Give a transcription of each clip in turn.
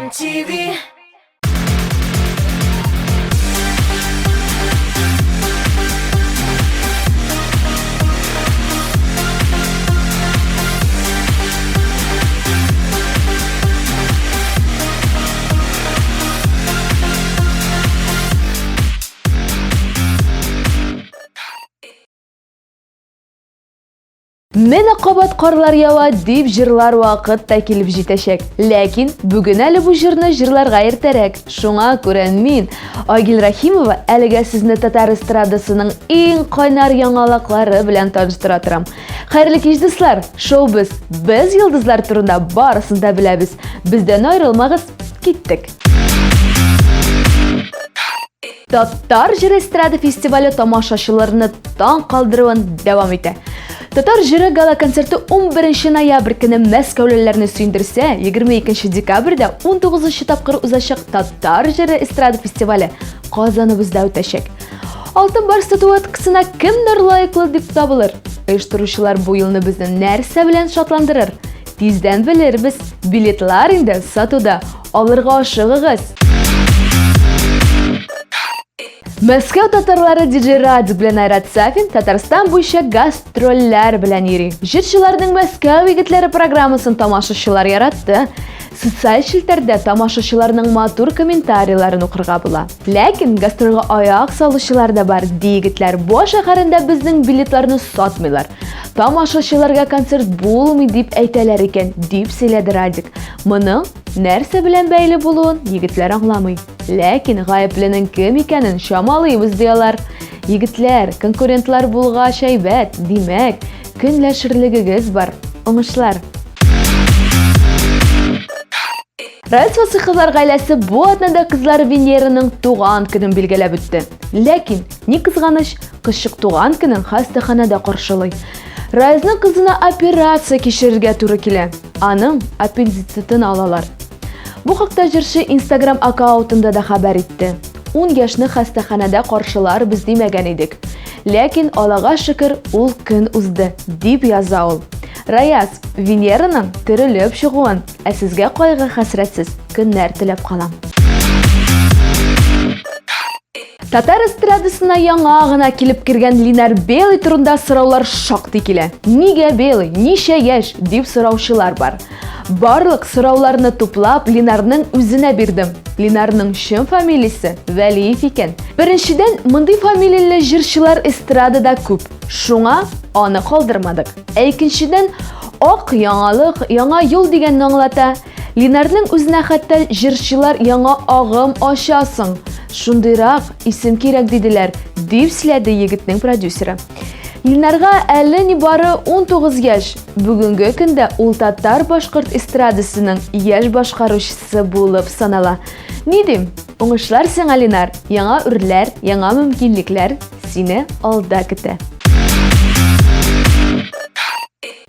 TV. Менә кабат карлар ява дип җырлар вакыт та килеп җитәчәк. Ләкин бүген әле бу җырны җырларга иртәрәк. Шуңа күрә мин, Айгөл Рәхимова, әлегә сезне татар эстрадасының иң кайнар яңалыклары белән таныштыра торам. Хәерле кич, дуслар! Шоу без, без йолдызлар турында барысын да беләбез. Бездән аерылмагыз, киттек! Татар җыры эстрада фестивале тамашачыларны таң калдыруын дәвам итә. Татар җыры гала-концерты 11 ноябрь көне мәскәүлеләрне сөендерсә, 22 декабрьдә 19 тапкыр узачак Татар җыры эстрада фестивале Казаныбызда үтәчәк. Алтын барс статуэткасына кемнәр лаеклы дип табылыр? Оештыручылар бу елны безне нәрсә белән шатландырыр? Тиздән белербез. Билетлар инде сатуда. Алырга ашыгыгыз! Мәскәү татарлары DJ Радик белән Айрат Сафин Татарстан буенча гастрольләр белән йөри. Җырчыларның Мәскәү егетләре программасын тамашачылар яратты. Социаль челтәрдә тамашачыларның матур комментарийларын укырга була. Ләкин гастрольгә аяк салучылар да бар, ди егетләр. Буа шәһәрендә безнең билетларны сатмыйлар. Тамашачыларга концерт булмый дип әйтәләр икән, дип сөйләде Радик. Моның Нәрсә белән бәйле булуын егетләр аңламый. Ләкин гаепленең кем икәнен чамалыйбыз, ди алар. Егетләр, конкурентлар булгач әйбәт, димәк, көнләшерлегегез бар. Уңышлар! Райс Фасыховлар гаиләсе бу атнада кызлары Венераның туган көнен билгеләп үтте. Ләкин, ни кызганыч, кызчык туган көнен хастаханәдә каршылый. Райзның кызына операция кичерергә туры килә. Аның аппендицитын алалар. Бу хакта җырчы Instagram аккаунтында да хәбәр итте. 10 яшьне хастаханәдә каршыларбыз димәгән идек. Ләкин Аллага шөкер, ул көн узды, дип яза ул. Раяз, Венераның терелеп чыгуын, ә сезгә кайгы-хәсрәтсез көннәр теләп калам. Татар эстрадасына яңа гына килеп кергән Линар Белый турында сораулар шактый килә. Нигә Белый, ничә яшь, дип сораучылар бар. Барлык сорауларны туплап, Линарның үзенә бирдем. Линарның чын фамилиясе Вәлиев икән. Беренчедән, мондый фамилияле җырчылар эстрадада күп. Шуңа аны калдырмадык. Ә икенчедән, ак яңалык, яңа юл дигәнне аңлата. Линарның үзенә хәтта җырчылар яңа агым ачасың, шундыйрак исем кирәк диделәр, дип сөйләде егетнең продюсеры. Линарга әле нибары 19 яшь. Бүгенге көндә ул татар-башкорт эстрадасының яшь башкаручысы булып санала. Ни дим, уңышлар сиңа, Линар, яңа үрләр, яңа мөмкинлекләр сине алда көтә.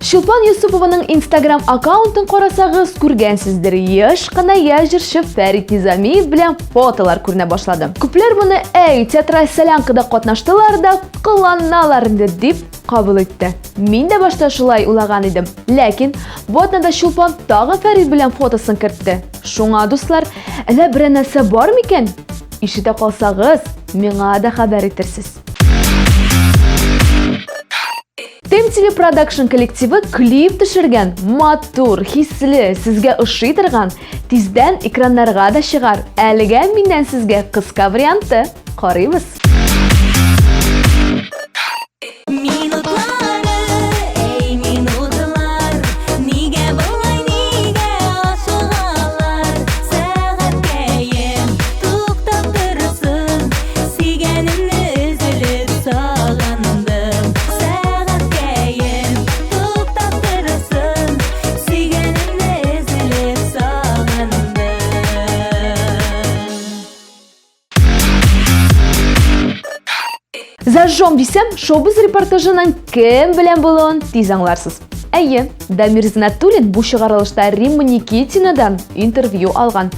Чулпан Юсупованың Instagram аккаунтын карасагыз, күргәнсездер, еш кына яшь җырчы Фәрит Низамиев белән фотолар күренә башлады. Күпләр моны әй, театраль солянкада катнаштылар да, кыланалар инде дип кабул итте. Мин дә башта шулай уйлаган идем. Ләкин бу атнада Чулпан тагын Фәрит белән фотосын кертте. Шуңа, дуслар, әллә берәр нәрсә бар микән? Ишетә калсагыз, миңа да хәбәр итерсез. Тем телепродакшн коллективы клип төшергән, матур, хисле, сезгә ошый торган, тиздән экраннарга да чыгар. Әлегә миннән сезгә кыска варианты. Карыйбыз. Минутлары, эй, минутлар, нигә болай, нигә ашыгалар? Сәгатькәем туктап торсын, сөйгәнемне өзелеп сагындым. Сәгатькәем туктап торсын, сөйгәнемне өзелеп сагындым. Зажжем дисәм, шоу-біз репортажының кем белән булуын тиз аңларсыз. Әйе, Дамир Зинатуллин бу чыгарылышта Римма Никитинадан интервью алган.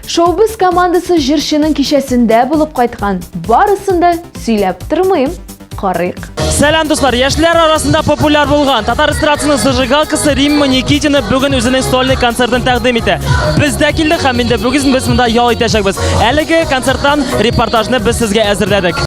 Шоу-біз командасы җырчының кичәсендә булып кайткан. Барысын да сөйләп тормыйм. Карыйк. Сәлам, дуслар! Яшьләр арасында популяр булган татар эстрадасының зажигалкасы Римма Никитина бүген үзенең сольный концертын тәкъдим итә. Без дә килдек һәм инде бүген без монда ял итәчәкбез. Әлеге концерттан репортажны без сезгә әзерләдек.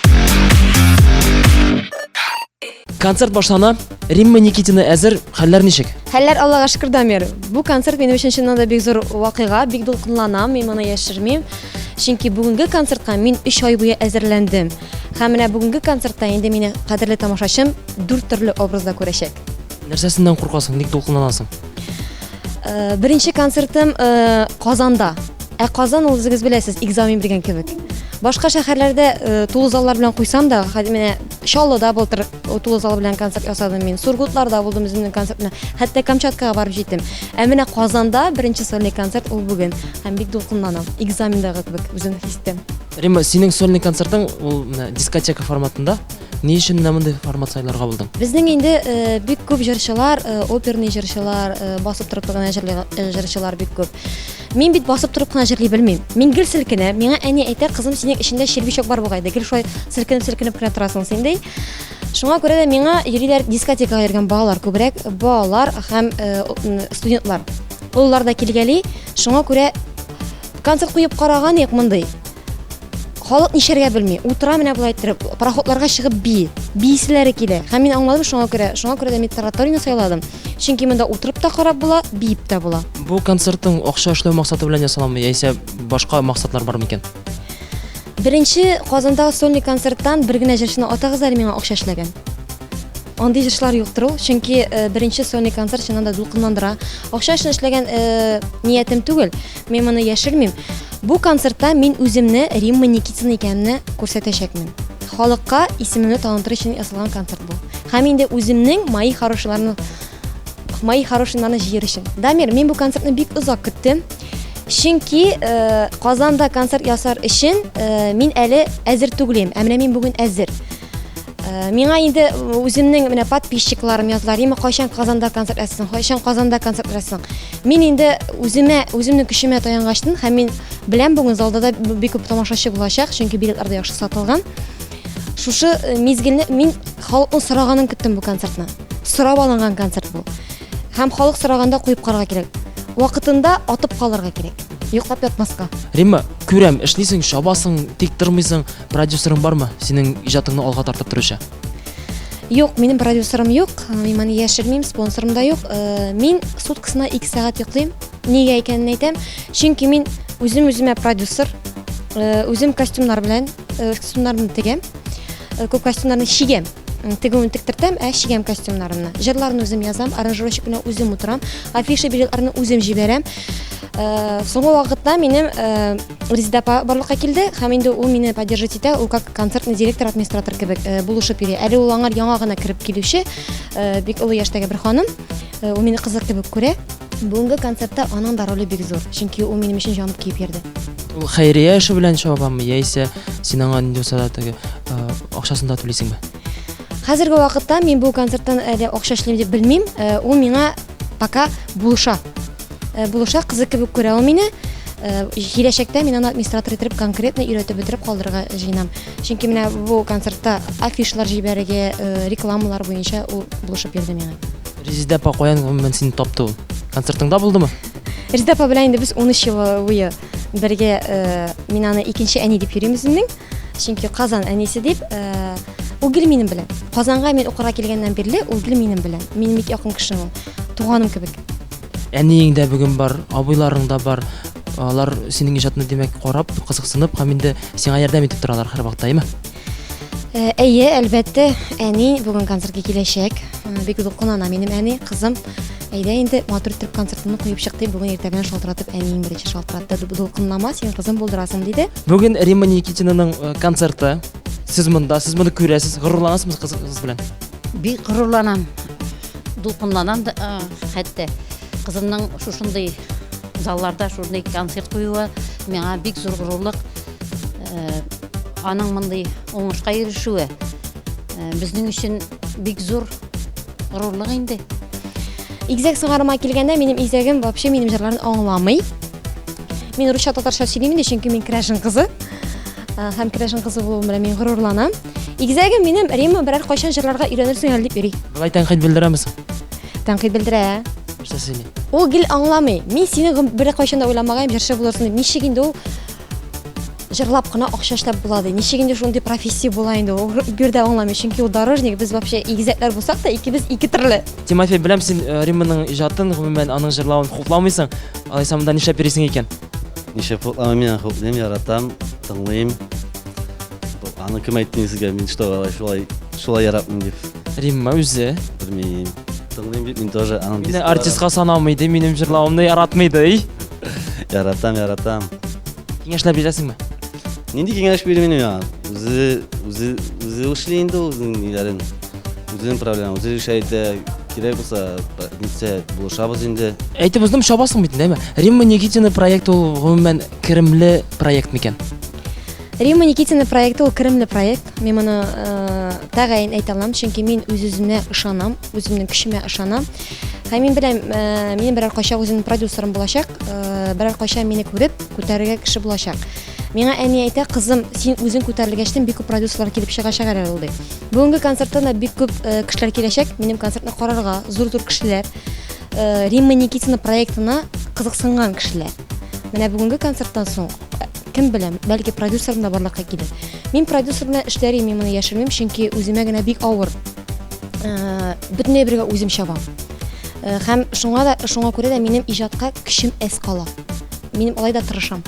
Концерт башлана. Римма Никитина әзер. Хәлләр ничек? Хәлләр Аллага шөкер, Дамир. Бу концерт минем өчен чыннан да бик зур вакыйга, бик дулкынланам, мин моны яшермим. Чөнки бүгенге концертка мин 3 ай буе әзерләндем. Һәм менә бүгенге концертта инде мине кадерле тамашачым дүрт төрле образда күрәчәк. Нәрсәсеннән куркасың, ник дулкынланасың? Э, беренче концертым э, Казанда. Ә Казан ул үзегез беләсез, экзамен биргән кебек. Башка шәһәрләрдә э, тулы заллар белән куйсам да, менә Чаллыда былтыр тулы зал белән концерт ясадым мин. Сургутларда булдым үземнең концерт белән. Хәтта Камчаткага барып җиттем. Ә менә Казанда беренче сольный концерт ул бүген. Һәм бик дулкынланам. Экзамендагы кебек үземне хис итәм. Римма, синең сольный концертың ул менә дискотека форматында. Ни өчен менә мондый формат сайларга булдың? Безнең инде э, бик күп җырчылар, э, оперный җырчылар, э, басып торып кына җырлый җырчылар бик күп. Мин бит басып торып кына җырлый белмим. Мин гел селкенәм. Миңа әни әйтә, кызым, синең эчендә червячок бар бугай, ди. Гел шулай селкенеп-селкенеп кенә торасың син, ди. Шуңа күрә дә миңа йөриләр дискотекага йөргән балалар күбрәк, балалар һәм студентлар. Олылар да килгәли. Шуңа күрә Концерт куеп караган юк мондый. Халык нишәргә белми. Утыра менә болай иттереп, пароходларга чыгып бии. Бииселәре килә. Һәм мин аңладым шуңа күрә, шуңа күрә дә мин тараторияне сайладым. Чөнки монда утырып та карап була, биеп тә була. Бу концертың акча эшләү максаты белән ясаламы, яисә башка максатлар бар микән? Беренче Казандагы сольный концерттан бер генә җырчыны атагыз әле миңа акча эшләгән. Андый җырчылар юктыр ул, чөнки э, беренче сольный концерт чыннан да дулкынландыра. Акча өчен эшләгән э, ниятем түгел, мин моны яшермим. Бу концертта мин үземне Римма Никитина икәнемне күрсәтәчәкмен. Халыкка исемемне танытыр өчен ясалган концерт бу. Һәм инде үземнең мои хорошийларны мои хорошийларны җыер өчен. Дамир, мин бу концертны бик озак көттем. Чөнки э, Казанда концерт ясар өчен э, мин әле әзер түгел идем. Ә менә мин бүген әзер. Э, миңа инде үземнең менә подписчикларым яздылар, Рима, кайчан Казанда концерт ясыйсың, кайчан Казанда концерт ясыйсың. Мин инде үземә, үземнең көчемә таянгач һәм мин беләм бүген залда да бик күп тамашачы булачак, чөнки билетлар да яхшы сатылган. Шушы э, мизгелне мин халыкның сораганын көттем бу концертны. Сорап алынган концерт бу. Һәм халык сораганда куеп карарга кирәк. Вакытында атып калырга кирәк. Йоклап ятмаска. Римма, күрәм, эшлисең, чабасың, тик тормыйсың. Продюсерың бармы? Синең иҗатыңны алга тартып торучы? Юк, минем продюсерым юк. Мин моны яшермим, спонсорым да юк. Э, мин суткасына 2 сәгать йоклыйм. Нигә икәнен әйтәм. Чөнки мин үзем үземә продюсер. Э, үзем костюмнар белән, э, костюмнарны тегәм. Күп костюмнарны чигәм. Тегүен тектертәм, ә чигәм костюмнарымны. Җырларны үзем язам, аранжировщик белән үзем утырам, афиша билетларны үзем җибәрәм. Соңгы вакытта минем Резеда апа барлыкка килде һәм инде ул мине поддерживать итә, ул как концертный директор, администратор кебек булышып йөри. Әле ул аңар яңа гына кереп килүче, бик олы яшьтәге бер ханым. Ул мине кызык кебек күрә. Бүгенге концертта аның да роле бик зур, чөнки ул минем өчен җанып киеп йөрде. Ул хәйрия эше белән чабамы, яисә син аңа нинди булса да теге акчасын да түлисеңме? Хәзерге вакытта мин бу концерттан әле акча эшлим дип белмим. Ул миңа пока булыша. Булыша, кызы кебек күрә ул мине. Киләчәктә мин аны администратор итеп конкретно өйрәтеп бетереп калдырырга җыенам. Чөнки менә бу концертта афишалар җибәрергә, рекламалар буенча ул булышып йөрде миңа. Резидә апа каян гомумән сине тапты ул? Концертыңда булдымы? Резидә апа белән инде без 13 ел буе бергә, мин аны икенче әни дип йөрим үземнең. Чөнки Казан әнисе дип, ул гел минем белән. Казанга мин укырга килгәннән бирле ул гел минем белән. Минем бик якын кешем ул. Туганым кебек. Әниең дә бүген бар, абыйларың да бар. Алар синең иҗатны димәк карап, кызыксынып һәм инде сиңа ярдәм итеп торалар һәрвакытта, әйеме? Э, әйе, әлбәттә, әни бүген концертка киләчәк. Э, бик дулкынлана минем әни, кызым. Әйдә инде матур итеп концертыңны куеп чык дип бүген иртә белән шалтыратып әнием беренче шалтыратты. Дулкынлама, син кызым булдырасың диде. Бүген Римма Никитинаның э, концерты. Сез монда, сез моны күрәсез, горурланасызмы кызыгыз белән? Бик горурланам. Дулкынланам да, хәтта кызымның шушындый залларда шушындый концерт куюы миңа бик зур горурлык. Аның мондый уңышка ирешүе безнең өчен бик зур горурлык инде. Игезәк сыңарыма килгәндә, минем игезәгем вообще минем җырларны аңламый. Мин русча, татарча сөйлим инде, чөнки мин керәшен кызы. Һәм керәшен кызы булуым белән мин горурланам. Игезәгем минем Римма берәр кайчан җырларга өйрәнерсең әле дип йөри. Болай тәнкыйть белдерәме соң? Тәнкыйть белдерә. Нәрсә сөйли? Ул гел аңламый. Мин сине бер кайчан да уйламаган идем җырчы булырсың дип. Ничек инде ул җырлап кына акча эшләп була ди. Ничек инде шундый профессия була инде? Ул бер дә аңламый. Чөнки ул дорожник, без вообще игезәкләр булсак та, икебез ике төрле. Тимофей, беләм син э, Римманың иҗатын, гомумән аның җырлавын хупламыйсың. Алайса монда нишләп йөрисең икән? Нишләп хупламыйм, мин аны хуплыйм, яратам, тыңлыйм. Аны кем әйтте сезгә, мин что, алай шулай, шулай яратмыйм дип. Римма үзе. Белмим. Тыңлыйм бит мин тоже аның Мине артистка санамый ди, минем җырлавымны яратмый ди. Яратам, яратам. Киңәшләр бирәсеңме? Нинди киңәш бирим инде миңа? Үзе, үзе, үзе эшли инде ул үзенең ниләрен. Үзенең проблема, үзе эш әйтә, кирәк булса, нитсә, булышабыз инде. Әйтеп уздым, чабасың бит, әйме? Римма Никитина проекты ул гомумән керемле проект микән? Римма Никитина проекты ул керемле проект. Мин моны э, тәгаен әйтә алам, чөнки мин үз-үземә ышанам, үземнең көчемә ышанам. Һәм мин беләм, э, минем берәр кайчак үземнең продюсерым булачак, э, берәр кайчан мине күреп, күтәрергә кеше булачак. Миңа әни әйтә, кызым, син үзең күтәрелгәчтен бик күп продюсерлар килеп чыгачак әле ул ди. Бүгенге концерттан да бик күп э, кешеләр киләчәк, минем концертны карарга, зур-зур кешеләр. Э, Римма Никитина проектына кызыксынган кешеләр. Менә бүгенге концерттан соң Кем белә, бәлки продюсерым да барлыкка килер. Мин продюсер белән эшләр идем, мин моны яшермим, чөнки үземә генә бик авыр. Э, бөтенләй бергә үзем чабам. Э, һәм шуңа да, шуңа күрә дә минем иҗатка көчем әз кала. Минем алай да тырышам.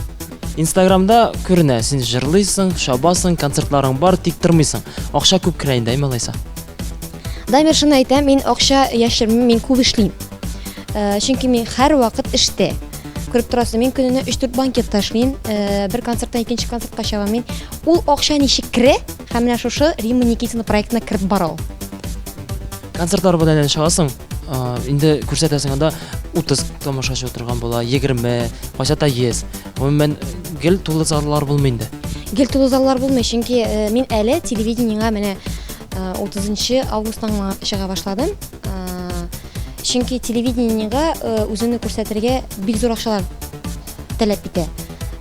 Инстаграмда күренә, син җырлыйсың, чабасың, концертларың бар, тик тормыйсың. Акча күп керә инде, әйме алайса? Дамир шуны әйтә, мин акча яшермим, мин күп эшлим. Э, чөнки мин һәрвакыт эштә. Күреп торасыз, мин көненә 3-4 банкет ташлыйм, э, бер концерттан икенче концертка чабам мин. Ул акча ничек керә? Һәм менә шушы Римма Никитина проектына кереп бара ул. Концертлар белән чыгасың, инде күрсәтәсең анда 30 тамашачы утырган була, 20, кайчакта 100. Гомумән, гел тулы заллар булмый инде. Гел тулы заллар булмый, чөнки э, мин әле телевидениега менә 30 э, августтан гына чыга башладым. Чөнки телевидениега э, үзеңне күрсәтергә бик зур акчалар таләп итә.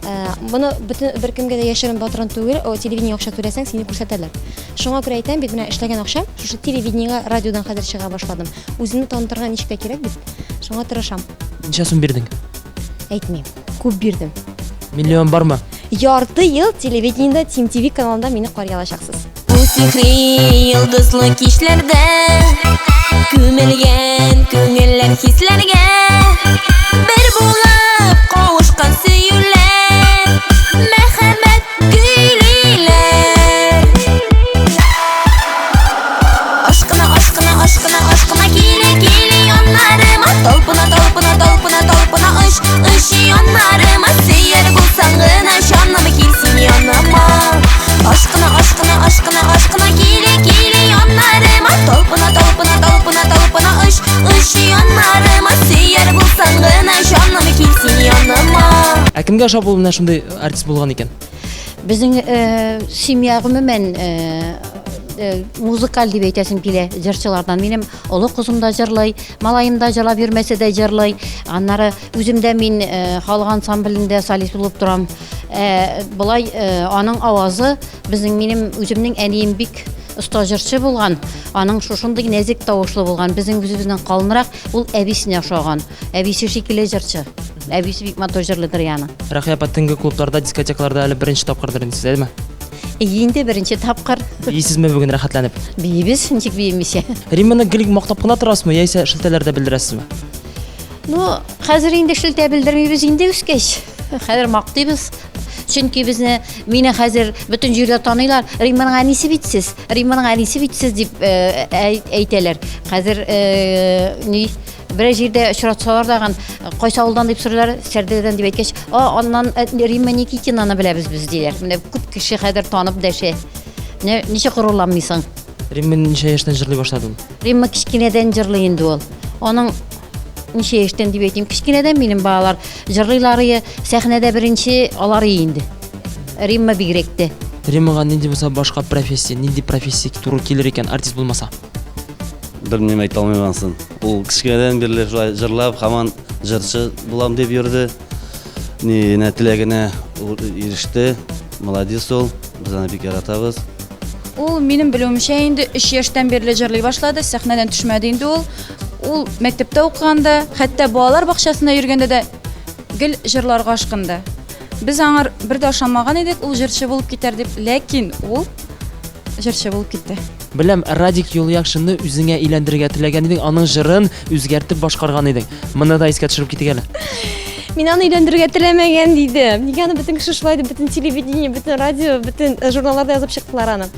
Э, моны бөтен беркемгә дә яшерен батырын түгел, телевидение акча түләсәң, сине күрсәтәләр. Шуңа күрә әйтәм бит, менә эшләгән акчам, шушы телевидениега, радиодан хәзер чыга башладым. Үземне танытырга ничек тә кирәк бит. Шуңа тырышам. Ничә сум бирдең? Әйтмим. Күп бирдем. Миллион бармы? Ярты ел телевидениедә Тим ТВ каналында мине карый алачаксыз. Бу сихри йолдызлы кичләрдә Күмелгән күңелләр хисләргә Бер булып кавышкан сөюләр Мәхәббәт көйлиләр Ашкына, ашкына, ашкына, ашкына Киле, киле яннарыма Талпына, талпына, талпына, талпына Оч, оч яннарыма Сөяр булсаң гына җаным Кил син яныма Ашкына, ашкына, ашкына, ашкына Киле, киле яннарыма Талпына, талпына, талпына, талпына Оч, оч яннарыма Сөяр булсаң гына җаным Кил син яныма Ә кемгә ошап ул менә шундый артист булган икән? Безнең э, семья гомумән э, э, музыкаль дип әйтәсем килә җырчылардан. Минем олы кызым да җырлый, малаем да җырлап йөрмәсә дә җырлый. Аннары үзем дә мин э, халык ансамблендә солист булып торам. Э, болай э, аның авазы безнең минем үземнең әнием бик оста җырчы булган. Аның шушындый нәзек тавышлы булган. Безнең үзебезнең калынрак, ул әбисенә ошаган. Әбисе шикелле җырчы. Әбисе бик матур җырлыйдыр яны. Рәхия апа, төнге клубларда, дискотекаларда әле беренче тапкырдыр инде сез, әйеме? Инде беренче тапкыр. Биисезме бүген рәхәтләнеп? Биибез, ничек биемичә. Римманы гел мактап кына торасызмы, яисә шелтәләр дә белдерәсезме? Ну, хәзер инде шелтә белдермибез инде үскәч. Хәзер мактыйбыз. Чөнки безне, мине хәзер бөтен җирдә таныйлар. Римманың әнисе бит сез, Римманың әнисе бит сез дип э, әйтәләр. Хәзер э, ни Берәр җирдә очратсалар дагын, кайсы авылдан дип сорыйлар, Сәрдәдән дип әйткәч, а, аннан э, Римма Никитинаны беләбез без диләр. Менә күп кеше хәзер танып дәшә. Менә ничек горурланмыйсың? Римма ничә яшьтән җырлый башлады ул? Римма кечкенәдән җырлый инде ул. Аның ничә яшьтән дип әйтим, кечкенәдән минем балалар җырлыйлар ие, сәхнәдә беренче алар ие инде. Римма бигрәк тә. Риммага нинди булса башка профессия, нинди профессия туры килер икән, артист булмаса? Белмим, әйтә алмыйм анысын. Ул кечкенәдән бирле шулай җырлап, һаман җырчы булам дип йөрде. Ни, теләгенә иреште. Молодец ул, без аны бик яратабыз. Ул, минем белүемчә, инде өч яшьтән бирле җырлый башлады, сәхнәдән төшмәде инде ул. Ул мәктәптә укыганда, хәтта балалар бакчасында йөргәндә дә гел җырларга ашкынды. Без аңар бер дә ышанмаган идек, ул җырчы булып китәр дип, ләкин ул җырчы булып китте. Беләм, Радик Юлъякшинны үзеңә өйләндерергә теләгән идең, аның җырын үзгәртеп башкарган идең. Моны да искә төшереп китик әле. Мин аны өйләндерергә теләмәгән дидем. Нигә аны бөтен кеше шулай дип, бөтен телевидение, бөтен радио, бөтен э, журналларда язып чыктылар аны.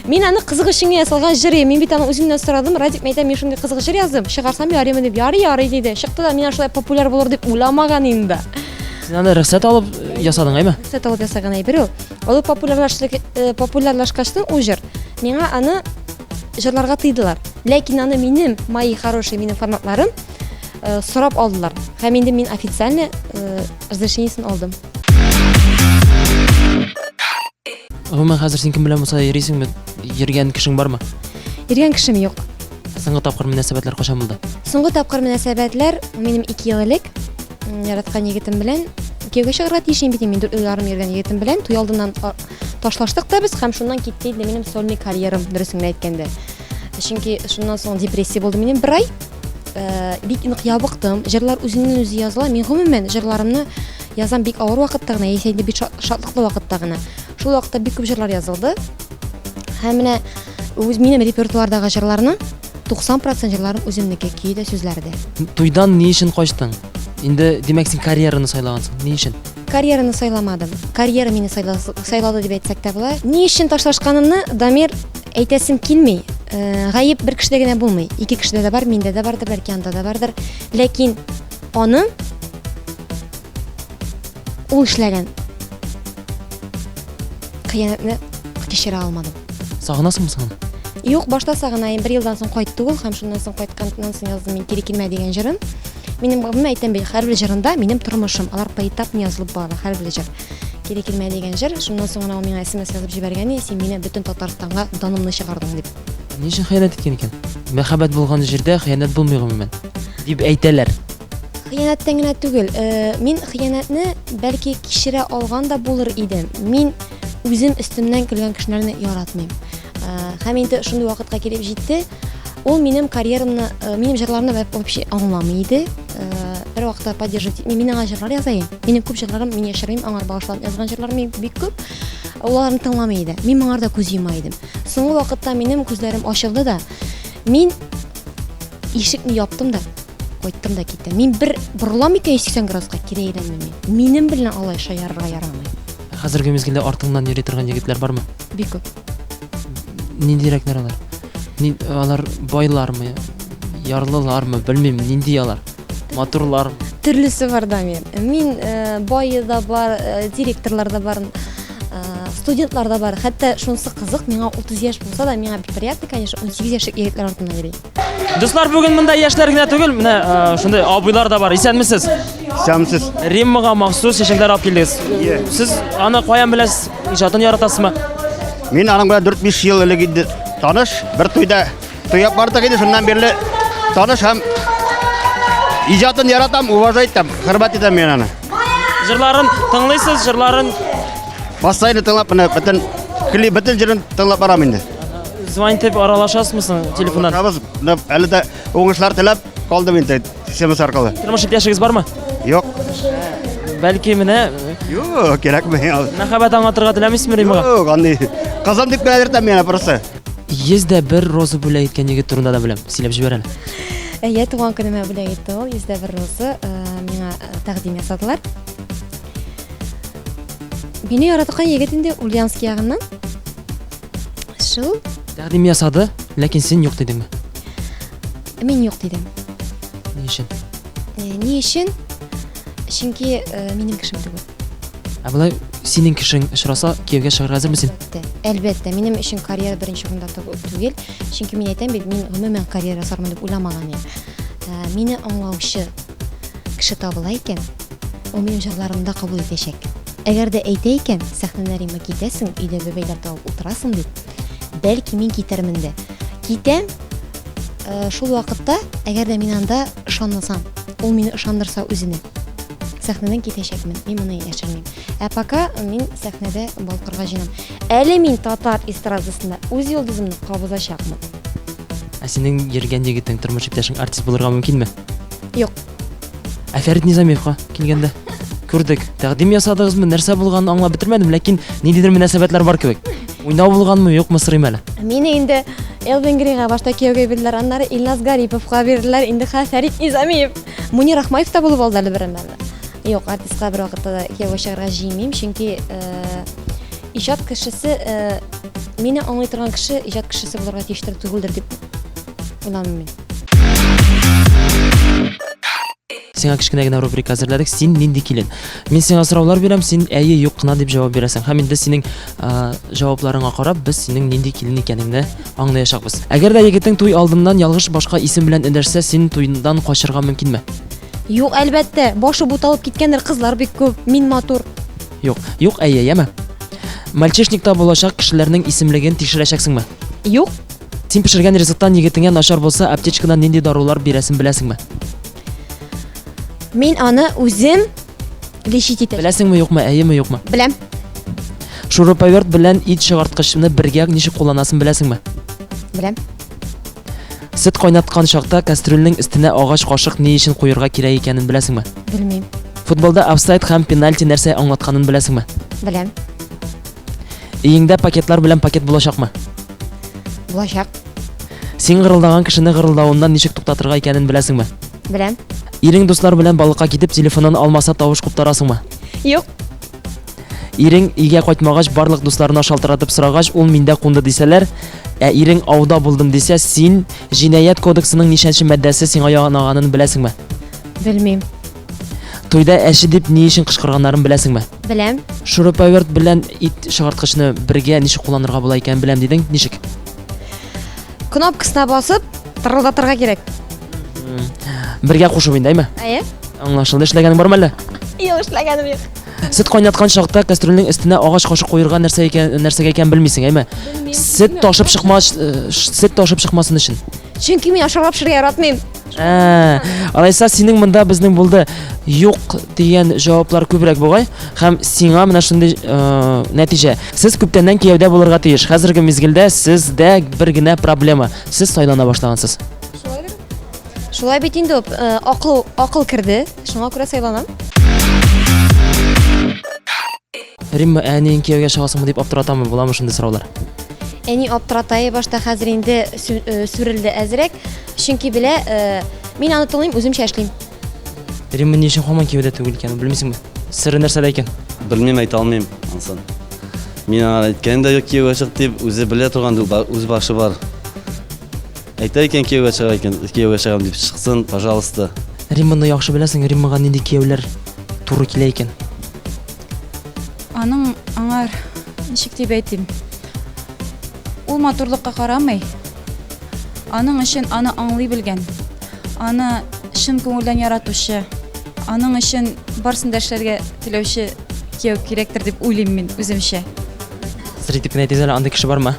Мин аны кызык өчен генә ясалган җыр. Мин бит аны үземнән сорадым. Радик әйтә, мин шундый кызык җыр яздым. Чыгарсам ярыймы дип. Ярый, ярый диде. Чыкты да, мин шулай популяр булыр дип уйламаган инде. Син аны рөхсәт алып э, ясадың, әйме? Рөхсәт алып ясаган әйбер ул. Ул популярлашты, э, популярлашкачтын ул җыр. Миңа аны җырларга тыйдылар. Ләкин аны минем, мои хорошие, минем фанатларым э, сорап алдылар. Һәм инде мин официально э, разрешениесен алдым. Гомумән, хәзер син кем белән булса йөрисеңме? Йөргән кешең бармы? Йөргән кешем юк. Соңгы тапкыр мөнәсәбәтләр кайчан булды? Соңгы тапкыр мөнәсәбәтләр минем 2 ел элек яраткан егетем белән кияүгә чыгарга тиеш идем бит инде. Мин 4 ел ярым йөргән егетем белән туй алдыннан ташлаштык та без һәм шуннан китте инде минем сольный карьерам, дөресен генә әйткәндә. Чөнки шуннан соң депрессия булды минем бер ай. Э, бик нык ябыктым. Җырлар үзеннән үзе языла. Мин гомумән җырларымны язам бик авыр вакытта гына, яисә инде бик шатлыклы вакытта гына. Шул вакытта бик күп җырлар язылды. Һәм менә үз минем репертуардагы җырларның 90% җырларым үземнеке, көе дә, сүзләре дә. Туйдан ни өчен качтың? Инде, димәк, син карьераны сайлагансың. Ни өчен? Карьераны сайламадым. Карьера мине сайлады дип әйтсәк тә була. Ни өчен ташлашканымны, Дамир, әйтәсем килми. Э, гаеп бер кешедә генә булмый. Ике кешедә дә бар, миндә дә бардыр, бәлки анда да бардыр. Ләкин аның ул эшләгән хыянәтне кичерә алмадым. Сагынасыңмы соң аны? Юк, башта сагынаем. Бер елдан соң кайтты ул һәм шуннан соң кайтканнан соң яздым мин Кире килмә дигән җырын. Минем гомумән әйтәм бит, һәрбер җырында минем тормышым, алар поэтапно язылып бара, һәрбер җыр. Кире килмә дигән җыр, шуннан соң гына ул миңа смс язып җибәргән иде, син мине бөтен Татарстанга данымны чыгардың дип. Ни өчен хыянәт иткән икән? Мәхәббәт булган җирдә хыянәт булмый гомумән, дип әйтәләр. Хыянәттән генә түгел, э, мин хыянәтне бәлки кичерә алган да булыр идем. Мин үзем өстемнән көлгән кешеләрне яратмыйм. Э, һәм инде шундый вакытка килеп җитте, Ул минем карьерамны, э, минем җырларымны вообще аңламый иде. Э, бер вакытта поддерживать итми. Мин аңа җырлар язайым. Минем күп җырларым, мин яшермим, аңар багышлап язган җырларым бик күп. Ул аларны тыңламый иде. Мин моңар да күз йома идем. Соңгы вакытта минем күзләрем ачылды да, мин ишекне яптым да, кайттым да киттем. Мин бер борылам икән 180 градуска, кире әйләнмим мин. Минем белән алай шаярырга ярамый. Хәзерге мизгелдә артыңнан йөри торган егетләр бармы? Бик күп. Ниндирәкләр алар? Ни, алар байлармы, ярлылармы, белмим, нинди алар? Матурлармы? Төрлесе бар, Дамир. Мин э, бае да бар, э, директорлар да бар, э, студентлар да бар. Хәтта шунысы кызык, миңа 30 яшь булса да, миңа бик приятно, конечно, 18 яшьлек егетләр артыннан йөри. Дуслар, бүген монда яшьләр генә түгел, менә э, шундый абыйлар да бар. Исәнмесез? Исәнмесез. Риммага махсус чәчәкләр алып килдегез. Сез аны каян беләсез? Иҗатын яратасызмы? Мин аның белән 4-5 ел элек инде таныш. Бер туйда туяп бардык инде, шуннан бирле таныш һәм иҗатын яратам, уважать итәм, хөрмәт итәм мин аны. Җырларын тыңлыйсыз, җырларын Постоянно тыңлап, менә бөтен клип, бөтен җырын тыңлап барам инде. Звонить итеп аралашасызмы соң телефоннан? Аралашабыз. Менә әле дә уңышлар теләп калдым инде смс аркылы. Тормыш иптәшегез бармы? Юк. Бәлки менә Юк, кирәкми. Мәхәббәт аңлатырга теләмисезме Римага? Юк, андый. Кызым дип кенә йөртәм мин просто. 101 роза бүләк иткән егет турында да беләм. Сөйләп җибәр әле. Әйе, туган көнемә бүләк итте ул 101 роза э, миңа э, тәкъдим ясадылар. Мине яраткан егет инде Ульяновск ягыннан. Шул. Тәкъдим ясады, ләкин син юк дидеңме? Мин юк дидем. Ни өчен? Э, ни өчен? Чөнки э, минем кешем түгел. Ә болай синең кешең очраса, кияүгә чыгарга әзерме син? Әлбәттә. Әлбәттә, минем өчен карьера беренче урында түгел. Чөнки мин әйтәм бит, мин гомумән карьера ясармын дип уйламаган идем. Э, мине аңлаучы кеше табыла икән, ул минем җырларымны да кабул итәчәк. Әгәр дә әйтә икән, сәхнәдән Рима китәсең, өйдә бәбәйләр табып утырасың дип, бәлки мин китәрмен дә. Китәм, э, шул вакытта, әгәр дә мин анда ышанмасам, ул мине ышандырса үзенә. Сәхнәдән китәчәкмен, мин моны яшермим. Ә пока мин сәхнәдә балкырга җыенам. Әле мин татар эстрадасында үз йолдызымны кабызачакмын. Ә синең йөргән егетең, тормыш иптәшең артист булырга мөмкинме? Юк. Ә Фәрит Низамиевка килгәндә күрдек. Тәкъдим ясадыгызмы, нәрсә булганын аңлап бетермәдем, ләкин ниндидер мөнәсәбәтләр бар кебек. Уйнау булганмы, юкмы сорыйм әле. Мине инде Элвин Грейга башта кияүгә бирделәр, аннары Илназ Гариповка бирделәр, инде хәзер Фәрит Низамиев. Мунир Рахмаев та булып алды әле бер мәлне. Юк, артистка бер вакытта да кияүгә чыгарга җыенмыйм, чөнки э, иҗат кешесе э, мине аңлый торган кеше иҗат кешесе булырга тиештер түгелдер дип уйламыйм мин. Сиңа кечкенә генә рубрика әзерләдек. Син нинди килен? Мин сиңа сораулар бирәм, син әйе, юк кына дип җавап бирәсең. Һәм инде синең җавапларыңа карап, без синең нинди килен икәнеңне аңлаячакбыз. Әгәр дә егетең туй алдыннан ялгыш башка исем белән эндәшсә, син туйдан качырга мөмкинме? Юк, әлбәттә, башы буталып киткәндер, кызлар бик күп, мин матур. Юк, юк, әйе, яме. Мальчишникта булачак кешеләрнең исемлеген тикшерәчәксеңме? Юк. Син пешергән ризыктан егетеңә начар булса, аптечкадан нинди дарулар бирәсен беләсеңме? Мин аны үзем лечить итәм. Беләсеңме, юкмы, әйеме, юкмы? Беләм. Шуруповерт белән ит чыгарткычны бергә ничек кулланасын беләсеңме? Беләм. Сөт кайнаткан чакта кастрюльнең өстенә агач кашык ни өчен куерга кирәк икәнен беләсеңме? Белмим. Футболда офсайд һәм пенальти нәрсә аңлатканын беләсеңме? Беләм. Өеңдә пакетлар белән пакет булачакмы? Булачак. Син гырылдаган кешене гырылдавыннан ничек туктатырга икәнен беләсеңме? Беләм. Ирең дуслар белән балыкка китеп телефонын алмаса тавыш куптарасыңмы? Юк. Ирең өйгә кайтмагач барлык дусларына шалтыратып сорагач, ул миндә кунды дисәләр, ә ирең ауда булдым дисә, син җинаять кодексының ничәнче маддәсе сиңа янаганын беләсеңме? Белмим. Туйда әче дип ни өчен кычкырганнарын беләсеңме? Беләм. Шуруповерт белән ит чыгарткычны бергә ничек кулланырга була икәнен беләм дидең. Ничек? Кнопкасына басып, тырылдатырга кирәк. Бергә кушып инде, әйме? Әйе. Аңлашылды. Эшләгәнең бармы әллә? Юк, эшләгәнем юк. Сөт кайнаткан чакта кастрюльнең өстенә агач кашык куерга нәрсә икән, нәрсәгә икәнен белмисең, әйме? Сөт ташып чыкмас, э, сөт ташып чыкмасын өчен. Чөнки мин ашарга пешерергә яратмыйм. Ә, алайса синең монда безнең булды юк дигән җаваплар күбрәк бугай һәм сиңа менә шундый э, нәтиҗә. Сез күптәннән кияүдә булырга тиеш. Хәзерге мизгелдә сездә бер генә проблема. Сез сайлана башлагансыз. Шулай бит инде, э, акыл акыл керде, шуңа күрә сайланам. Римма, әниең кияүгә чыгасыңмы дип аптыратамы? Буламы шундый сораулар? Әни аптырата башта, хәзер инде э, сүрелде әзрәк. Чөнки белә, э, мин аны тыңлыйм, үземчә эшлим. Римма ни өчен һаман кияүдә түгел икән, белмисеңме? Сыры нәрсәдә икән? Белмим, әйтә алмыйм ансын. Мин аңа әйткән дә юк кияүгә чык дип, үзе белә торган үз башы бар. Әйтә икән кияүгә чыга икән, кияүгә чыгам дип чыксын, пожалуйста. Римманы яхшы беләсең, Риммага нинди кияүләр туры килә икән? Аның аңар ничек дип әйтим? Ул матурлыкка карамый. Аның өчен аны аңлый белгән, аны чын күңелдән яратучы, аның өчен барысын да эшләргә теләүче кияү кирәктер дип уйлыйм мин үземчә. Сер итеп кенә әйтегез әле, андый кеше бармы?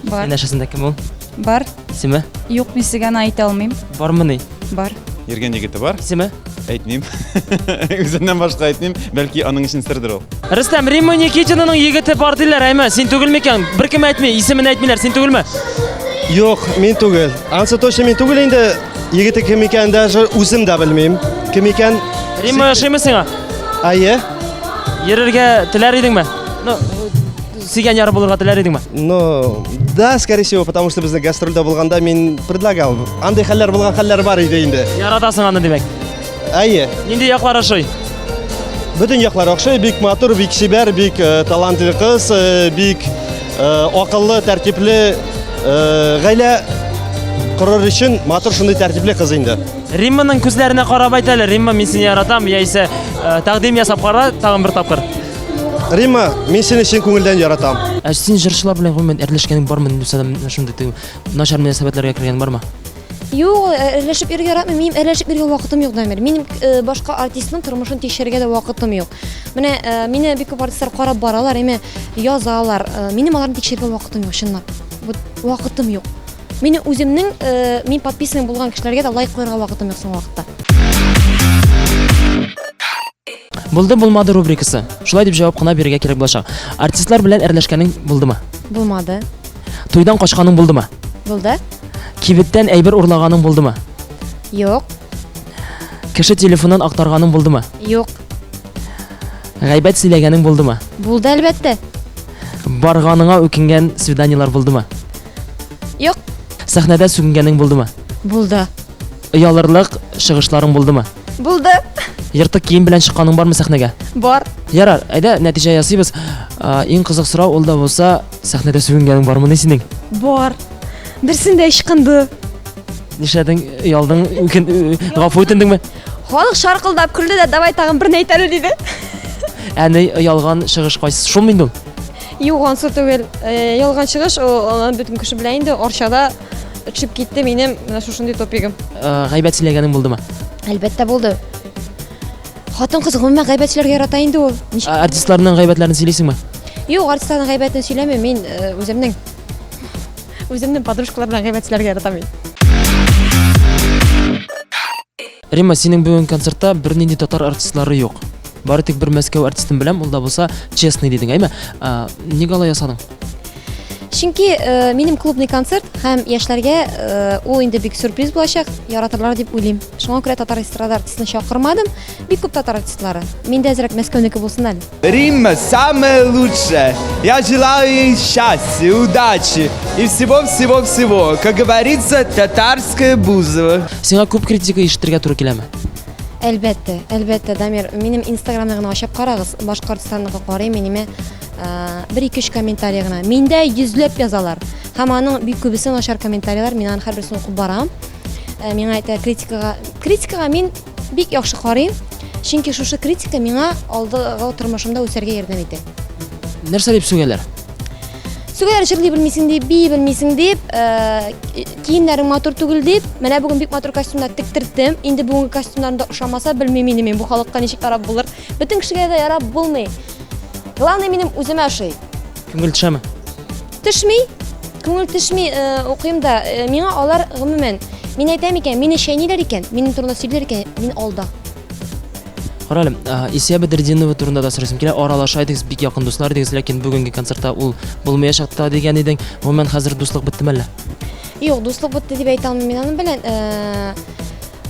Бар. Янәшәсендә кем ул? Бар. Исеме? Юк, мин сезгә аны әйтә алмыйм. Бармыни? Бар. Йөргән егете бар. Исеме? Әйтмим. Үзеннән башка әйтмим. Бәлки аның өчен сердер ул. Рөстәм, Римма Никитинаның егете бар диләр, әйме? Син түгел микән? Беркем әйтми, исемен әйтмиләр, син түгелме? Юк, мин түгел. Ансы точно мин түгел инде. Егете кем икән даже үзем дә белмим. Кем икән? Римма ошыймы сиңа? Әйе. Йөрергә теләр идеңме? Ну, сөйгән яры булырга теләр идеңме? Ну, да, скорее всего, потому что безнең гастрольдә булганда мин предлагал. Андый хәлләр булган хәлләр бар иде инде. Яратасың аны димәк. Әйе. Нинди яклар ошый? Бөтен яклар охшый, бик матур, бик чибәр, бик э, талантлы кыз, э, бик э, акыллы, тәртипле э, гаилә корыр өчен матур шундый тәртипле кыз инде. Римманың күзләренә карап айт әле, Римма, мин сине яратам, яисә э, тәкъдим ясап кара тагын бер тапкыр. Римма, мин сине чын күңелдән яратам. Ә син җырчылар белән гомумән әрләшкәнең бармы? Нәрсәдә шундый теге начар мөнәсәбәтләргә кергән бармы? Юк, э, әрләшеп йөрергә яратмыйм. Минем әрләшеп йөрергә вакытым юк, Дамир. Минем э, башка артистның тормышын тикшерергә дә вакытым юк. Менә э, мине бик күп артистлар карап баралар, әмма язалар. Минем аларны тикшерергә вакытым юк, чынлап. Вот вакытым юк. Минем үземнең, мин подписан булган кешеләргә дә лайк куярга вакытым юк соңгы вакытта. Булды булмады рубрикасы. Шулай дип җавап кына бирергә кирәк булачак. Артистлар белән әрләшкәнең булдымы? Булмады. Туйдан качканың булдымы? Булды. Кибеттән әйбер урлаганың булдымы? Юк. Кеше телефонын актарганың булдымы? Юк. Гайбәт сөйләгәнең булдымы? Булды, әлбәттә. Барганыңа үкенгән свиданиелар булдымы? Юк. Сәхнәдә сүгенгәнең булдымы? Булды. Оялырлык чыгышларың булдымы? Булды. Ертык кием белән чыкканың бармы сәхнәгә? Бар. Ярар, әйдә нәтиҗә ясыйбыз. Иң кызык сорау ул да булса, сәхнәдә сүгенгәнең бармыни синең? Бар. Берсендә ычкынды. Нишләдең? Оялдың, үкен, гафу үтендеңме? Халык шаркылдап көлде дә, давай тагын берне әйт әле диде. Ә ни ялган чыгыш кайсы? Шулмы инде ул? Юк, ансы түгел. Ялган чыгыш, ул аны бөтен кеше белә инде. Арчада төшеп китте минем менә шушындый топигым. Гайбәт сөйләгәнең булдымы? Әлбәттә булды. Хатын-кыз гомумән гайбәт сөйләргә ярата инде ул. Ничек? Артистларның гайбәтләрен сөйлисеңме? Юк, артистларның гайбәтен сөйләмим, мин үземнең үземнең подружкалар белән гайбәт сөйләргә яратам мин. Римма, синең бүген концертта бернинди татар артистлары юк. Бары тик бер Мәскәү артистын беләм, ул да булса Честный дидең, әйме? Нигә алай ясадың? Чөнки э, минем клубный концерт һәм яшьләргә э, ул инде бик сюрприз булачак, яратырлар дип уйлыйм. Шуңа күрә татар эстрада артистын чакырмадым. Бик күп татар артистлары. Мин дә әзрәк Мәскәүнеке булсын әле. Римма самая лучшая. Я желаю ей счастья, удачи и всего-всего-всего. Как говорится, татарская Бузова. Сиңа күп критика ишетергә туры киләме? Әлбәттә, әлбәттә, Дамир, минем Инстаграмны гына ачып карагыз, башка артистларныкы карыйм, минеме бер ике өч комментарий гына. Миндә йөзләп язалар. Һәм аның бик күбесе начар комментарийлар, мин аның һәрберсен укып барам. Миңа әйтә критикага, критикага мин бик яхшы карыйм, чөнки шушы критика миңа алдагы тормышымда үсәргә ярдәм итә. Нәрсә дип сүгәләр? Сүгәләр җырлый белмисең дип, бии белмисең дип, э, киемнәрең матур түгел дип. Менә бүген бик матур костюмнар тектерттем. Инде бүгенге костюмнарым да ошамаса, белмим инде мин бу халыкка ничек ярап булыр. Бөтен кешегә дә ярап булмый. Главное минем үземә ошый. Күңел төшәме? Төшми. Күңел төшми, э, укыйм да. Э, миңа алар гомумән, мин әйтәм икән, мине чәйниләр икән, минем турында сөйлиләр икән, мин алда. Кара әле, Исия Бәдретдинова турында да сорыйсым килә. Аралаша идегез, бик якын дуслар идегез, ләкин бүгенге концертта ул булмаячак та дигән идең. Гомумән, хәзер дуслык беттеме әллә? Юк, дуслык бетте дип әйтә алмыйм мин аның белән.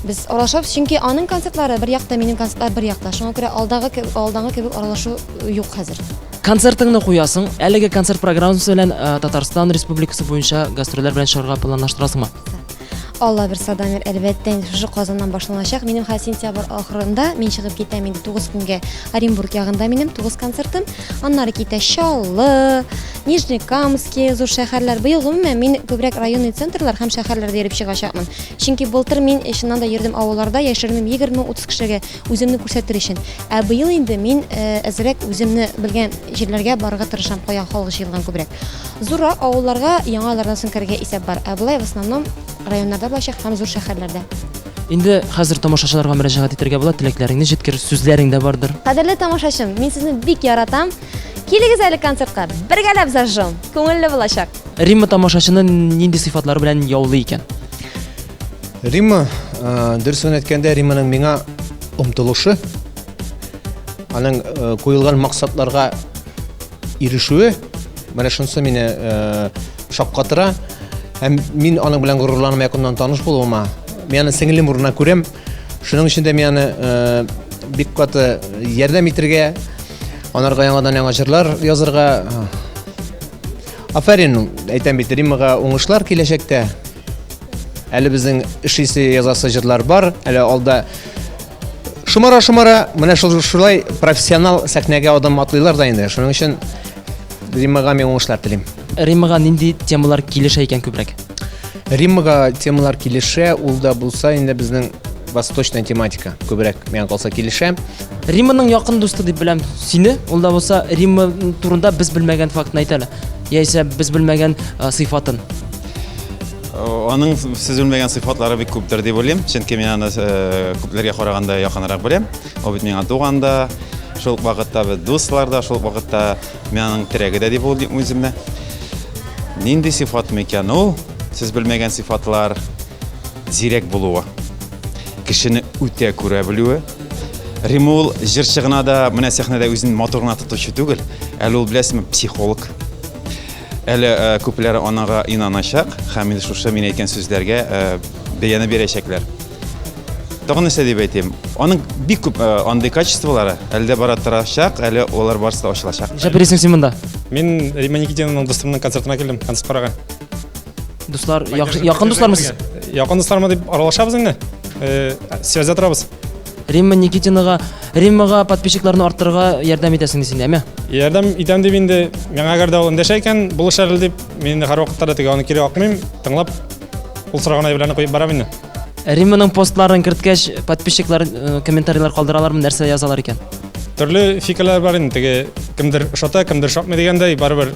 Без аралашабыз, чөнки аның концертлары бер якта, минем концертлар бер якта. Шуңа күрә алдагы алдагы кебек аралашу юк хәзер. Концертыңны куясың. Әлеге концерт программасы белән Татарстан Республикасы буенча гастрольләр белән чыгарга планлаштырасыңмы? Алла бирса, Дамир, әлбәттә, инде шушы Казаннан башланачак. Минем хәзер сентябрь ахырында мин чыгып китәм инде 9 көнгә Оренбург ягында минем 9 концертым. Аннары китә Чаллы, Нижнекамский, зур шәһәрләр. Быел гомумән мин күбрәк районный центрлар һәм шәһәрләрдә йөреп чыгачакмын. Чөнки былтыр мин чыннан да йөрдем авылларда, яшермим, 20-30 кешегә үземне күрсәтер өчен. Ә быел инде мин э, әзрәк үземне белгән җирләргә барырга тырышам, кая халык җыелган күбрәк. Зуррак авылларга яңа еллардан соң керергә исәп бар. Ә болай в основном районнарда булачак һәм зур шәһәрләрдә. Инде хәзер тамашачыларга мөрәҗәгать итәргә була, теләкләреңне җиткер, сүзләрең дә бардыр. Кадерле тамашачым, мин сезне бик яратам. Килегез әле концертка, бергәләп зажжем, күңелле булачак. Римма тамашачыны нинди сыйфатлары белән яулый икән? Римма, дөресен әйткәндә, Римманың миңа омтылышы, аның куелган максатларга ирешүе, менә шунысы мине э, шаккатыра. Һәм мин аның белән горурланам якыннан таныш булуыма. Мин аны сеңлем урынына күрәм. Шуның өчен дә мин аны э, бик каты ярдәм итергә, анарга яңадан яңа җырлар язырга. Афәрин, әйтәм бит, Риммага уңышлар киләчәктә. Әле безнең эшлисе, язасы җырлар бар. Әле алда Шомара-шомара, менә шул шулай профессионал сәхнәгә адым атлыйлар да инде. Шуның өчен Риммага мин уңышлар телим. Риммага нинди темалар килешә икән күбрәк? Риммага темалар килешә, ул да булса инде безнең восточная тематика күбрәк миңа калса килешә. Римманың якын дусты дип беләм сине, ул да булса Римма турында без белмәгән фактны әйт әле. Яисә без белмәгән сыйфатын. Аның сез белмәгән сыйфатлары бик күптер дип уйлыйм, чөнки мин аны э, күпләргә караганда якынрак беләм. Ул бит миңа туган да, шул ук вакытта без дуслар да, шул ук вакытта мин аның терәге дә дип уйлыйм үземне. Нинди сыйфат микән ул? Сез белмәгән сыйфатлар зирәк булуы, кешене үтә күрә белүе. Римма ул җырчы гына да, менә сәхнәдә үзен матур гына тотучы түгел, әле ул, беләсезме, психолог. Әле э, күпләр анага инаначак һәм инде шушы мин әйткән сүзләргә э, бәяне бирәчәкләр. Тагын нәрсә дип әйтим? Аның бик күп э, андый качестволары әле дә бара торачак, әле алар барысы да ачылачак. Нишләп йөрисең син монда? Мин Римма Никитинаның дустымның концертына килдем, концерт карарга. Дуслар, якын дуслармы сез? Якын дуслармы дип аралашабыз инде. Э, связьда торабыз. Римма Никитинага, Риммага подписчикларны арттырырга ярдәм итәсең дисең, әме? Ярдәм итәм дип инде, миңа әгәр дә ул эндәшә икән, булыш әле дип, мин инде һәрвакытта да теге аны кире какмыйм, тыңлап, ул сораган әйберләрне куеп барам инде. Римманың постларын керткәч, подписчиклар э, комментарийлар калдыралармы, нәрсә язалар икән? Төрле фикерләр бар инде, теге кемдер ошата, кемдер ошатмый дигәндәй, барыбер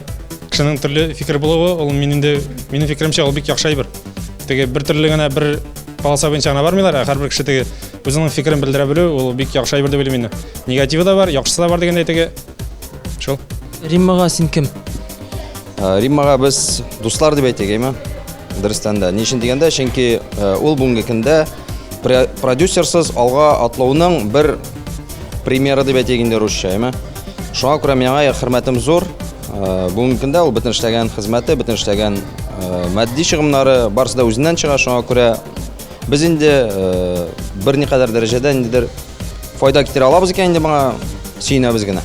кешенең төрле фикер булуы, ул мин инде, минем фикеремчә, ул бик яхшы әйбер. Теге бер төрле генә бер полоса буенча гына бармыйлар, ә һәрбер кеше теге үзенең фикерен белдерә белү, ул бик яхшы әйбер дип уйлыйм инде. Негативы да бар, яхшысы да бар дигәндәй теге шул. Риммага син кем? Э, Риммага без дуслар дип әйтик, әйме? Дөрестән дә. Ни өчен дигәндә, чөнки э, ул бүгенге көндә продюсерсыз алга атлауның бер примеры дип әйтик инде русча, әйме? Шуңа күрә миңа хөрмәтем зур. Э, бүгенге көндә ул бөтен эшләгән хезмәте, бөтен эшләгән матди чыгымнары барысы да үзеннән чыга. Шуңа күрә Без инде э, берникадәр дәрәҗәдә ниндидер файда китерә алабыз икән инде моңа сөенәбез генә.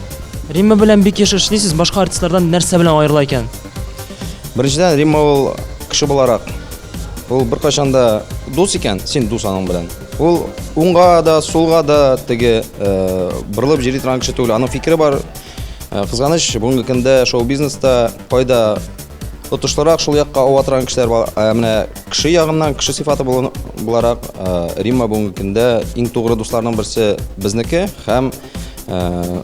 Римма белән бик еш эшлисез, башка артистлардан нәрсә белән аерыла икән? Беренчедән, Римма ул кеше буларак ул беркайчан да дус икән, син дус аның белән. Ул уңга да, сулга да теге э, борылып йөри торган кеше түгел. Аның фикере бар. Э, кызганыч, бүгенге көндә шоу-бизнеста кайда отышлырак шул якка ава торган кешеләр бар. Ә менә кеше ягыннан, кеше сыйфаты буларак, э, Римма бүгенге көндә иң тугры дусларның берсе безнеке һәм э,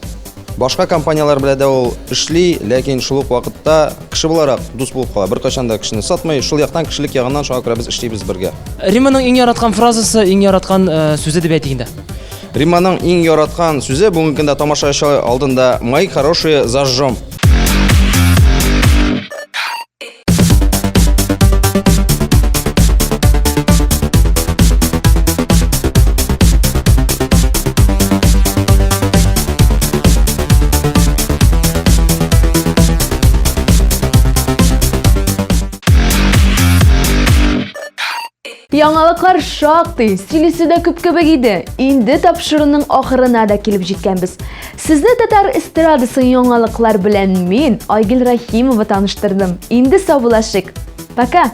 башка компанияләр белән дә ул эшли, ләкин шул ук вакытта кеше буларак дус булып кала. Беркайчан да кешене сатмый. Шул яктан кешелек ягыннан шуңа күрә без эшлибез бергә. Римманың иң яраткан фразасы, иң яраткан э, сүзе дип әйтик инде. Римманың иң яраткан сүзе бүгенге көндә тамашачы алдында «Мои хорошие зажжем». Яңалыклар шактый, сөйлисе дә күп кебек иде. Инде тапшыруның ахырына да килеп җиткәнбез. Сезне татар эстрадасы яңалыклар белән мин, Айгөл Рахимова таныштырдым. Инде саубуллашыйк. Пока!